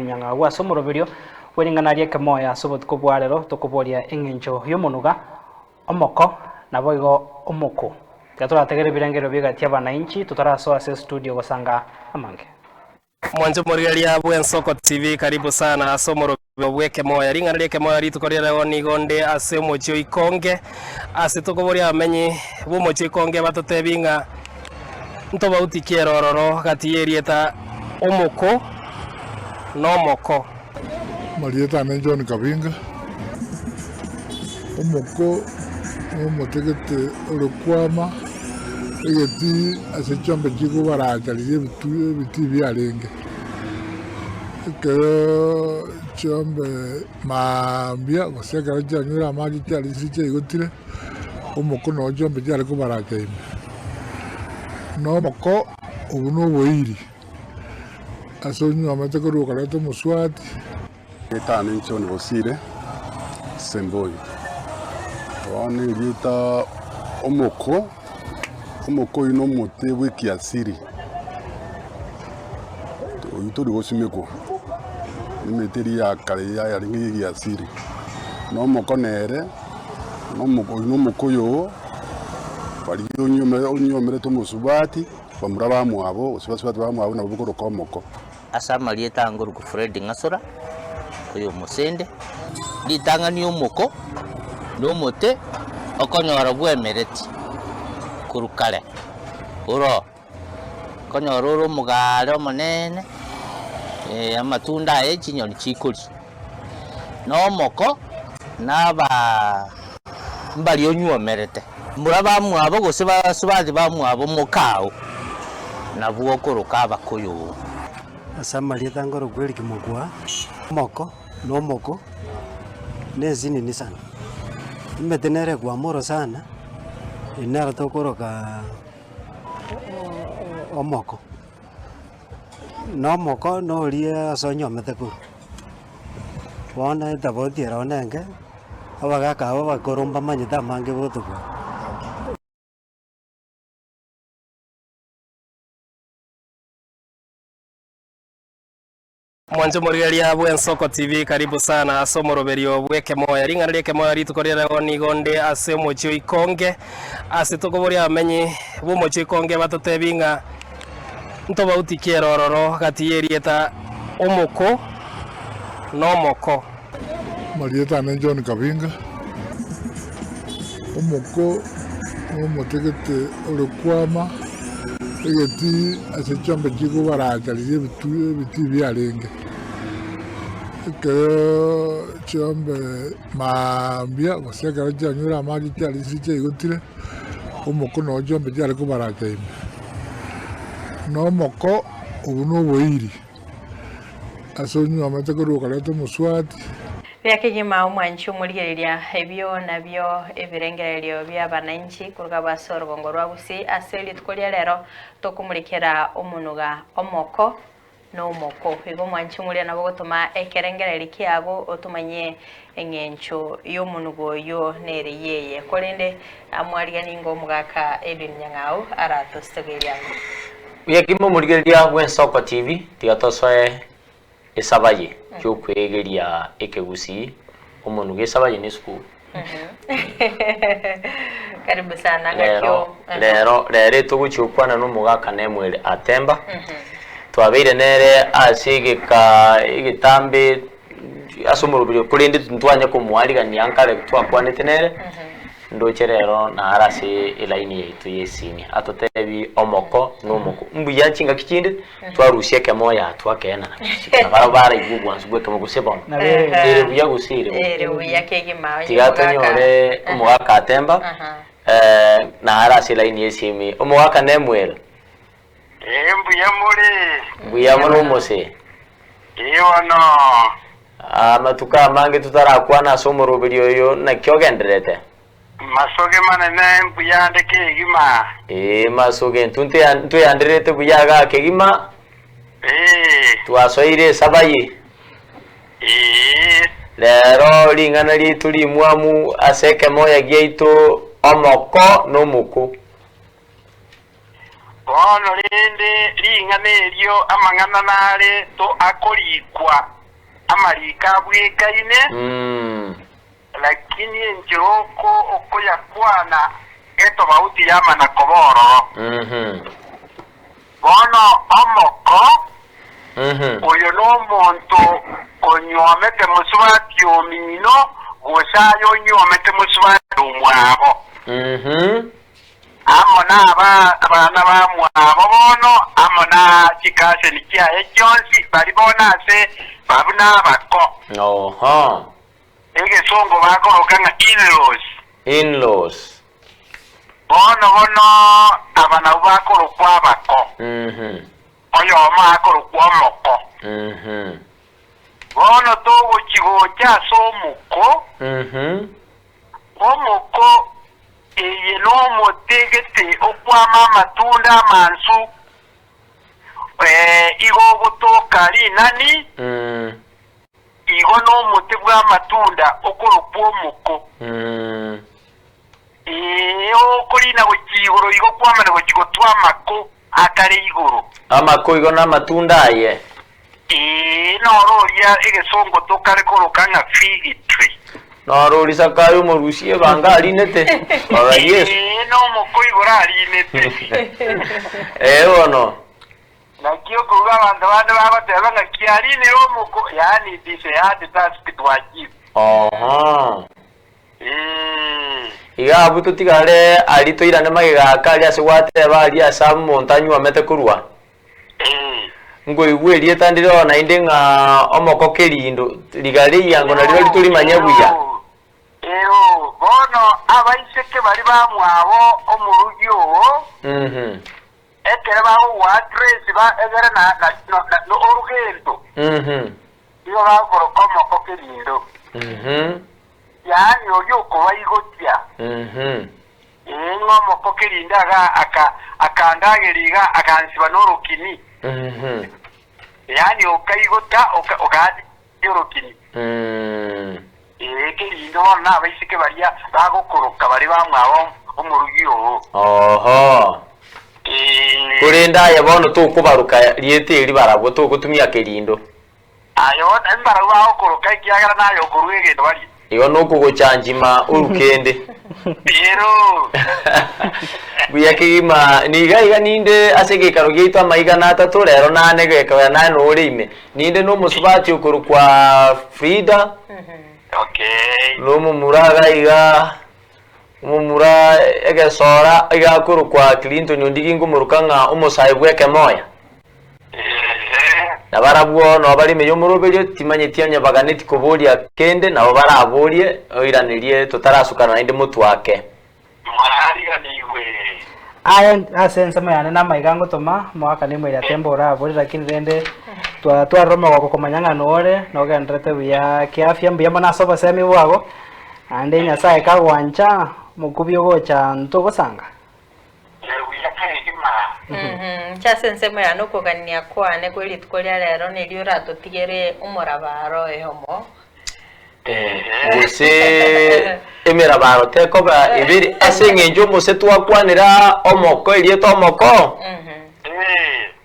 Nyang'au ase omoroberio bwe ring'ana ri'ekemoyo ase obotuko bwa rero tokoboria eng'encho y'omonuga, omoko, naboigo omoko. Tiga torategere ebirengererio bi'egati y'abanainchi totarasoa ase estudio gosanga amange. Mwanche omorigereria bw'Ensoko TV karibu sana ase omoroberio bw'ekemoya. Ring'ana ri'ekemoya rituko ria rero nigo nde ase omochie o Ikonge ase tokoboria abamenyi b'omochie o Ikonge batotebi ng'a Ntobauti ki ere ororo gati y'erieta omoko na omoko? Amarieta ane John Kabinga. Omoko nomotegete ore kwama egetii ase chiombe chikobaracha riria ebitii biarenge. Ekero chiombe maambia gose ekero chianywire amache chiarisirie chiaigotire. Omoko noo chiombe chiare kobaracha ime, na omoko obwo noboiri, ase onyuomete korwa okareta omoswati. Erieta ane John Bosire Semboi. Bono erieta omoko, omoko oyio na omote bwa ekiasiri, oyio tori gosimekwa, emete eria ya kare yarenge ya egiasiri, na omoko nere. Oyo nomokoyo oo, baria onyiomerete omosubati, bamura bamwabo, gose basubati bamwabo nabwo bokoroka omoko. Ase amarieta angoruku Fred Ng'asura, oyo omosende, ritang'ani omoko na omote okonyora bwemereti korwa kare oro. Okonyora ore omogaare omonene, amatunda aye chinyoni chikoria, na omoko, na abaa mbaria onywomerete. Mbura bamwabo gose basubati bamwabo mokao, nabwo okoroka abakoyo. Ase amarieta nkorokwa Erick Mokua, omoko na omoko na esinini sana. Emete nere ekwama orosana, eye nero tokoroka. Omoko, na omoko noria ase onyomete korwa, bono etofauti ere one enke, abagaka aba abakoro mbamanyete amange gotobua. Mwanche omorigereria bw'Ensoko TV karibu sana ase omoroberio bw'ekemoya. Ring'ana ri'ekemoya rituko ria rero nigo nde ase omochie o Ikonge ase tokoboria abamenyi b'omochie o Ikonge batotebi ng'a ntobauti ki ere ororo gati y'erieta omoko na omoko. Amarieta ane John Kabinga, omoko nomotegete ore kwama egetii ase chiombe chikobaracha riria ebitii biarenge. Ekero chiombe maambia gose ekero chianywire amache chiarisirie chiaigotire, omoko noo chiombe chiare kobaracha ime. Na omoko obwo noboiri. Ase onyuomete korwa okareta omoswati. Buya kegima omwanchi omorigereria, ebio nabio ebirengererio bi'abanainchi koruga ase orogongo rwa Gusii ase rituko ria rero tokomorekera omonuga omoko na omoko. Igo omwanchi omoria nabo ogotoma ekerengererio kiago otomanyie eng'encho y'omonuga oyio nere yeye. Korende amwarigani ingo omogaka Edwin Nyang'au aratositogerie ang'o. Buya kegima omorigereria bw'Ensoko TV, tiga tosoe esabaye y'okwegeria ekegusii omonwe gesabaye nesukuru. Karibu sana ng'aki Rero o rero rero etogochia gokwana na omogaka Nemuel Atemba, twabeire nere ase egeka egetambe ase omoroberi korende ntwanya komoarigania nkare twakwanete nere. Ndoche rero nare ase elaini yaito y'esimi, atotebi omoko na omoko. Mbuya chingaki chinde twarusia ekemoyo twakeenana, na barabwo baraigwa obwansu bw'ekemo gose bono. Nabo ere buya. Ere buya gose ere bobe. Ere buya kegima onye Tiga omogaka. tonyore omogaka Atemba, Aha. eh, nare ase elaini y'esimi. Omogaka Nemuel. Ee, mbuya more. Mbuya mono omose. Ee bono. Amatuko amange totarakwana ase omoroberi oyo, naki ogendererete? Masoge manene mbuya ande kegima. Ee, masoge, intwe ntweyandererete buya igaa kegima. Ee. Twasoire esabaye. Ee. Rero ring'ana riaito rimwamu ase ekemoya giaito omoko na omoko. Bono rende ring'ana erio amang'ana nare to akorikwa amariko abwekaine, lakini enchera oko okoyakwana etobauti yamana koba ororo. Bono omoko oyo nomonto onyuomete mosubati omino, gose aye onyuomete mosubati omwabo. Amo nabana bamwabo bono, amo na chikaseni chiaye chionsi, baria bono ase babu nabako. Oho. Egesongo bakoroka ng'a in-laws. In-laws. Bono bono aba nabwo bakorokwa abako. Oyomo akorokwa omoko. Bono togochi gocha ase omoko. Omoko eye nomote gete okwama amatunda amansu, igo ogotoka rinani, igo nomote bw'amatunda okorokwa omoko. Ee, okorina gochia igoro igo kwamana gochia gotwa amako akare igoro. Amako igo namatunda aye. Ee, noro oria egesongo tokare koroka ng'a fig tree. Noro oria Zakayo omorusia ebanga arinete, rora Yeso. Ee, nomoko igoro arinete. Ee bono. Naki okoigwa abanto bande bagoteba ng'a kiarinire omoko, yaani it is a hard task to achieve. Oho. Ee. Iga abwo totigare aria toirane magega ake aria ase gwateba aria ase omonto anyuomete korwa. Nkoigwa erieta ndire oo naende ng'a omoko kerindo, rigare riango nario riria torimanye buya. Ero, bono abaiseke baria bamwabo omorugi oo, ekero bagogoa address ba egere na na na na orugendo, nigo bagokoroka omoko kerindo, yaani oria okobaigotia. Ee, ng'a omoko kerindo aga aka akandageria iga agansiba norokini. Yaani okaigota oka ogatia orokini. Ee, kerindo bono nabaiseke baria bagokoroka baria bamwabo omorugi oo. Oho. Ee. Korende aye bono tokobaroka rieta eri barabwo togotumia kerindo. Aye bono mbarabwo bagokoroka ekiagera naye okorua egento barie. Igo nokogochanchima orukende. Ero. Buya kegima, niga iga ninde ase egeikaro giaito amaigana atato, rero nane gekogera naye nore ime. Ninde nomosubati okorokwa Frida, Okay. nomomura iga iga, omomura egesora iga akorokwa Clinton Ondigi nkomoroka ng'a omosae bw'ekemoya. Na barabwo nao bare ime y'omoroberio, timanyeti onye baganeti koboria kende, nabo baraborie, oiranerie totarasukana naende motwake. Mwariganigwe. Aye ase ensemo yane namaiga ngotoma, omogaka nemoira temba orabore, lakini rende twatwarire omogoko komanya ng'a nore nogenderete buya kiafya, mbuya mono ase obosemi bwago, naende Nyasaye kagwancha, omokubi ogocha ntogosanga. Buya kegima. Inche ase ensemo yane okogania kwane kwe rituko ria rero nerio oratotigere omorabaro oyomo. Gose emerabaro tekoba ebere ase eng'encho omose twakwanera omoko erieta omoko,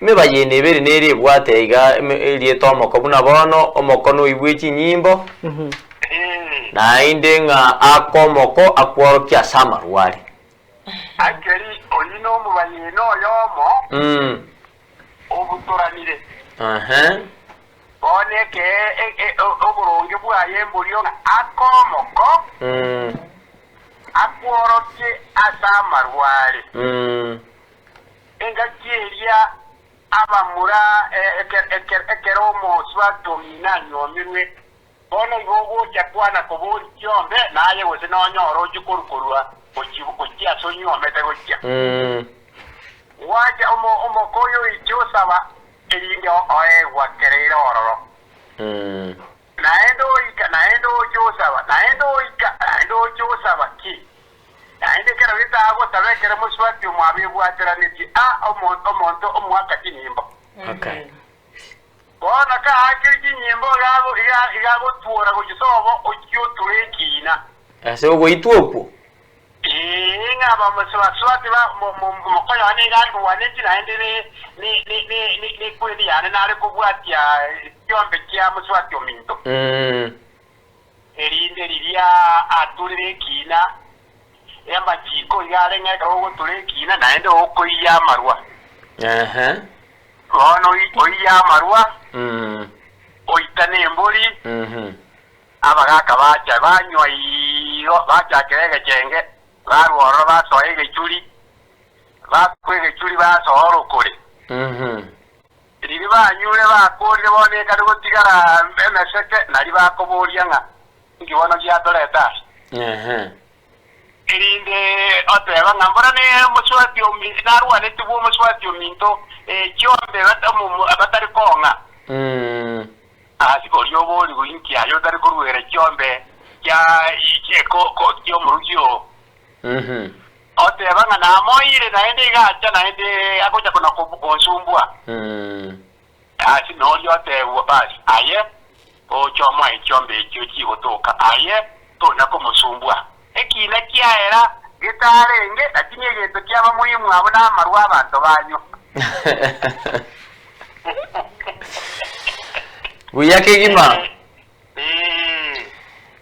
emebayeno ebere nere ebwate iga erieta omoko buna bono omoko noibwe chinyimbo, naende ng'a aka omoko akworokia ase amarware. Akeri oyio nomobayeno oyomo obutoranire. Bono ekee oboronge bwaye mborio ng'a ake omoko, akworokie ase amarware. Engaki eria abamura ekero omosubati omino anyuomirwe, Bono igo ogocha kwana koboria chiombe, na aye gose nonyore ochie korwa korwa gochia ase onyuomete gochia. Gwacha omoko oyo oiche osaba, erinde oegwa kera ere ororo. Naende oika, naende oche osaba, naende oika, naende oche osaba ki? Naende ekero getagosaba ekero mosubati omwabo ebwateranetie, a omonto omoaka chinyimbo. Bono kaakire chinyimbo iga agotwora gochia sobo ochie oture ekiina. Ase ogoitwa okwo. Ee. ng'a abasubati ba mokoyo one iga andwaneti naende nekweri yane nare kobwatia chiombe chia mosubati ominto. Erinde riria aturire ekiina, amachiko iga arenge ekero ogotura ekiina naende okoiyia amarwa. Bono oiyie amarwa, oitane embori, Abagaaka bacha, banywa igo, bachakera egechenge, barua ororo basoa egechuri, bakwa egechuri basoa orokore. Riria banyure bakoorire bono ekare gotigara emeseke, nario bakoboria ng'a, Inki bono giatoreta ase? Erinde oteba ng'a mbora nomosubati ominto, narwanetigwe omosubati ominto, chiombe batari kong'a. Ase oria oborigwe inki aye otari koruera chiombe chi'omorugi oo? Oteba ng'a namoeire naende iga acha naende agocha kona-gonsumbua. Ase noria otebwa, Basi aye oche omoe chiombe echio chigotoka, aye tona komosumbua. Ekiina kiaera getarenge, lakini egento kiaba muhimu abwo namarwa abanto banywa. Buya kegima. Ee.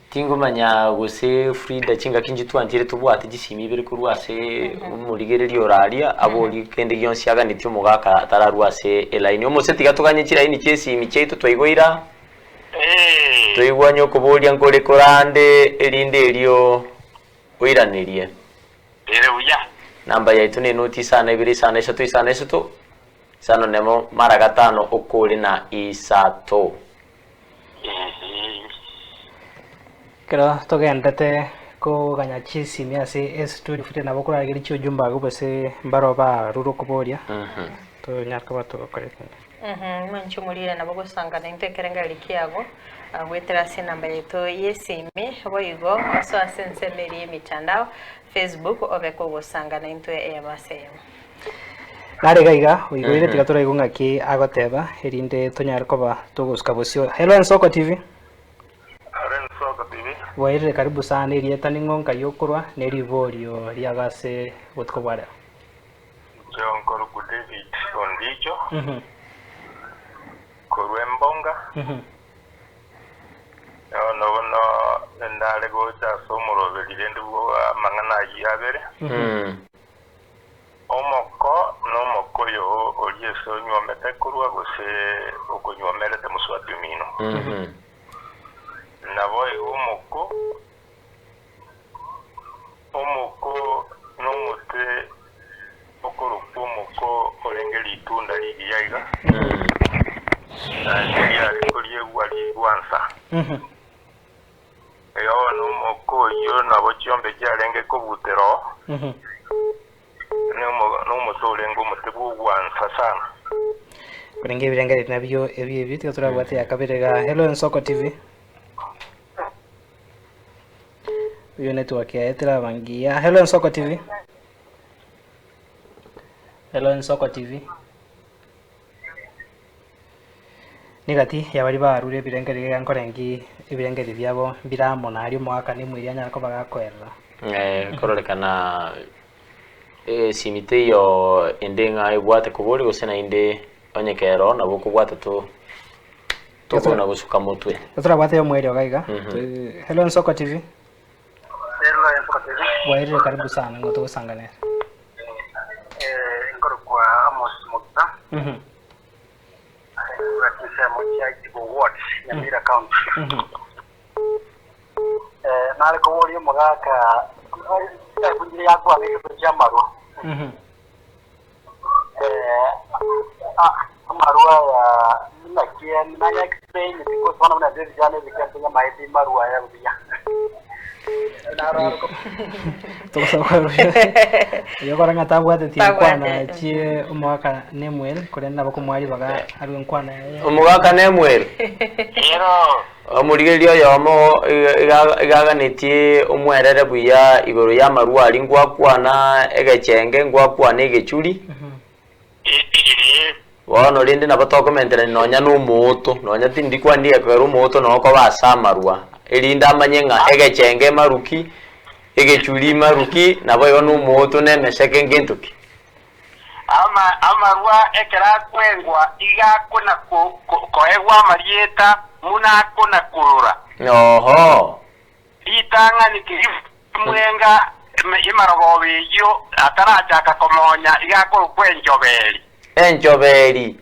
Tingomanya gose Frida chingaki inche twanchire tobwate chisimi ibere korwa ase omorigereria ore aria aborie kende gionsi aganetie omogaka atararwa ase elaini. Omose tiga toganye chilaini chia esimi chiaito twaigoira, Ee. toigwane okoboria nkore korande erinde erio oiranerie. Ere buya. Namba yaito ne noti isano ibere isano isato isano isato isano nemo mara gatano okore na isato. Ekero togendete koganya chisimi ase estudio futi nabo okorageria chiujumbe agwo gose mbaro barure okoboria tonyare koba togokora ekende. Mwanche omorire nabo gosanga naintwe ekerengererio kiago goetera ase enamba yaito y'esimi boigo osoe ase ensemo eria y'emitandao Facebook obe kogosanga naintwe eyemo ase eyemo. Nare iga iga, oigoire tiga toraigwe ng'aki agoteba, erinde tonyare koba togosuka bosio. Hello Ensoko TV. Hello Ensoko TV. Bwairire karibu sana erieta ning'o nkai okorwa ne riborio riago ase obotuko bwa rero. Inche nkorokwa David Ondicho korwa Embonga. Bono bono nare gocha ase omoroberi rende bwa amang'ana ayio abere. Omoko nomokoyo oria ase onywomete korwa gose okonywomerete mosubati omino. Naboigo omoko, omoko nomote okorokwa omoko orenge ritunda rigiya iga, naende riare koriegwa rigwansa. Iga bono omoko oyio nabo chiombe chiarenge kobutera oo, nomote orenge omote bw'ogwansa sana. Korenge ebirengererio nabio ebi ebi tiga torabwate ya kabere iga. Hello Ensoko TV. Oyo network yaye teraba ngiya. Hello Ensoko TV. Hello Ensoko TV. Negati ya baria barure ebirengererio iga nkorengi ebirengererio biabo mbire amo na aria omogaka na emweri anyare koba gakoerera. Kororekana esimi teiyo ende ng'a ebwate koboria gose naende onye kero nabo okobwata to tokona gosuka motwe. Torabwate omweri iga iga. Hello Nsoko TV. Hello Nsoko TV. Bwairire karibu sana ng'o togosanganere. Eh, nkorokwa Amos Mugisa. Korwa chinsemo chia Itibo Ward, Nyamira County. Eh, nare koboria omogaka ebunjire yakwana egento kia amarwa. Eh, amarwa aya naki nanya explain because bono buna intwe ebijana ebike ntonyamaeti marwa aya buya. Oyokora ng'a tabwateti enkwana Tabwateti. chie omogaka Nemuel, korende nabo komoa ribaga arue enkwana yaye. Omogaka Nemuel, Ero. omorigereria oyomo iga- iga- igaganetie omwerere buya igoro y'amarwa aria ngwakwana egechenge ngwakwana egechuri. Ee. Bono rende nabo tokomenterania nonya nomooto, nonya tindi kwani ekero omooto noo okoba ase amarwa, erinde amanye ng'a egechenge emaruki, Egechuri maruki, naboigo nomooto na emeseke ngento ki? Ama, amarwa ekero akwengwa iga akona ko, ko, koegwa amarieta buna akona korora. Oho. Ritang'ani keria mwenga emarogoba eyio atarachaka komonya iga akorokwa enchoberi. Enchoberi.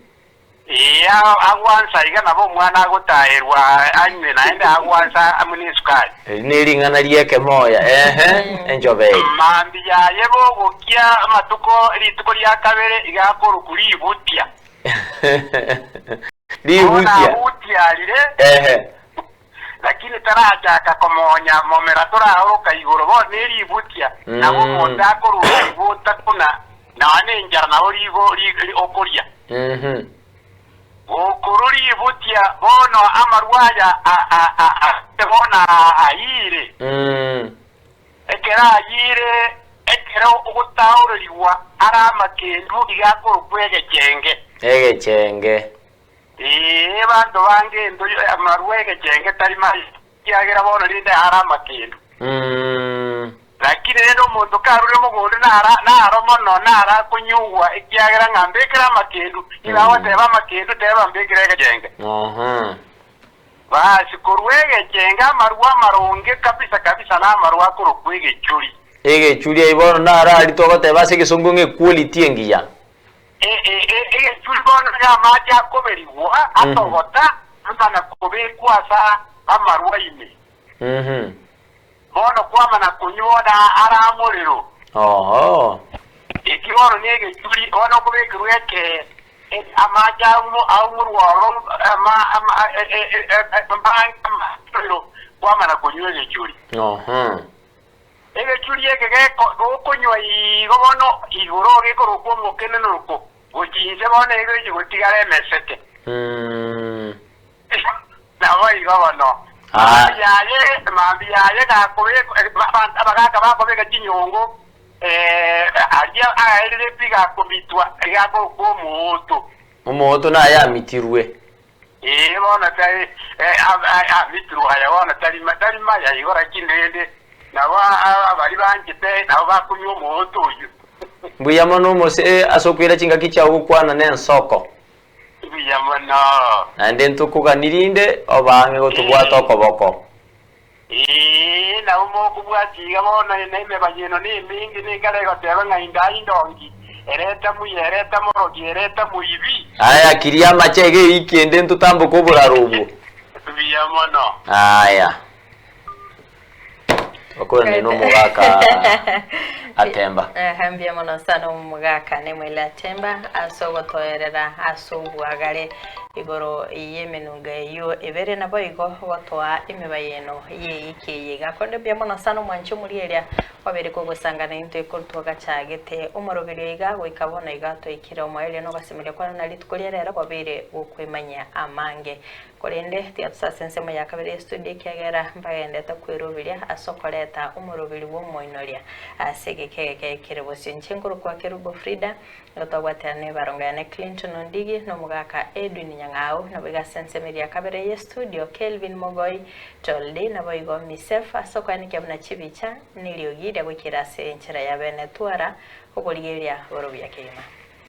Ee, agwansa iga nabo omwana agotaerwa anywe naende agwansa amo nesukari. Eri nering'ana ri'ekemoya, ehe, enchoberi. Mambia yaye bogokia amatuko rituko ria kabere iga akorokwa ributia. Ributia. Bono abutiarire. Ehe. Lakini tarachaka komonya momera toraoroka igoro bono neributia, nabo omonto akorua ributa buna nonya nenchara nabo rigo okoria. Gokorwa ributia bono amarwa aya bono ayire. Ekero ayire, ekero ogotaorerigwa are amakendu iga akorokwa egechenge. Egechenge. Ee, abanto bange endo amarwa egechenge tari maya, ekiagera bono rende are amakendu. Lakini rende omonto karure mogondo nara naro mono naro akonyugwa, ekiagera ng'a mbekere amakendu, nigo agoteba amakendu teba mbekere egechenge. Basi korwa egechenge amarwa amaronge kabisa kabisa namarwa akorokwa egechuri. Egechuri ayio bono naro aria togoteba ase egesongo ng'a equality engiya. Egechuri bono nigo amache akoberigwa atogota amana kobekwa ase amarwa ime. Bono kwamana konywa are amorero. Eki bono negechuri, bono okobekerwa eke amache aumorwa ororo amorero kwamana konywa egechuri. Egechuri eke gokonywa igo bono igoro gekorokwa omokenenuroko, gochia inse bono egochia gotigara emeseke. Nabo igo bono. Mambia yaye, mambia yaye gakobekwa, abagaka bakobeka chinyongo, aria aerire pi gakomitwa, gakorokwa omooto. Omooto naye amitirwe. Ee, bono tari amitirwe aya bono tari tari maya igo, lakini rende nabo abari banchete nabo bakonywa omooto oyio. Mbuya mono omose ase okoira chingaki chiao gokwana nensoko. Mbuya mono. Naende ntokogani rinde obaang'e gotobwata okoboko. Ee, nabo mokobwatia iga bono, na emebayeno nemenge nenkare egoteba ng'a inda indongi, ereta muya, ereta morogi, ereta moibi. Aya, kiria amache iga eiki ende ntotamboke oboraro obwo. Mbuya mono. Aya. Bakorane nomogaka Atemba. Ehe, mbuya mono sana omogaka Nemuel Atemba ase ogotoerera ase obwagare igoro y'emenunga eyio ebere naboigo gotoa emebayeno y'eiki eye iga. Korende mbuya mono sana omwanchi omorieria obeire kogosangana intwe korutwa gachagete omoroberio iga goika bono iga toikire omoerio nogosemeria kwane na rituko ria rero kwabeire gokwemanyia amange. Korende tiga tosase ensemo ya kabere y'estudio ekiagera mbagendete kweroberia ase okoreta omoroberi bw'omoinoria ase egeka egeke kere bosio. Inche nkorokwa Kerubo Frida, nigo twabwaterana nebarongo yane Clinton Ondigi na omogaka Edwin Nyang'au, naboigo ase ensemo eria ya kabere y'estudio Kelvin Mogoi Toldi, naboigo Misef ase okoenekia buna chibicha neriogi ria goikera ase enchera ya bene twara okorigereria boro buya kegima.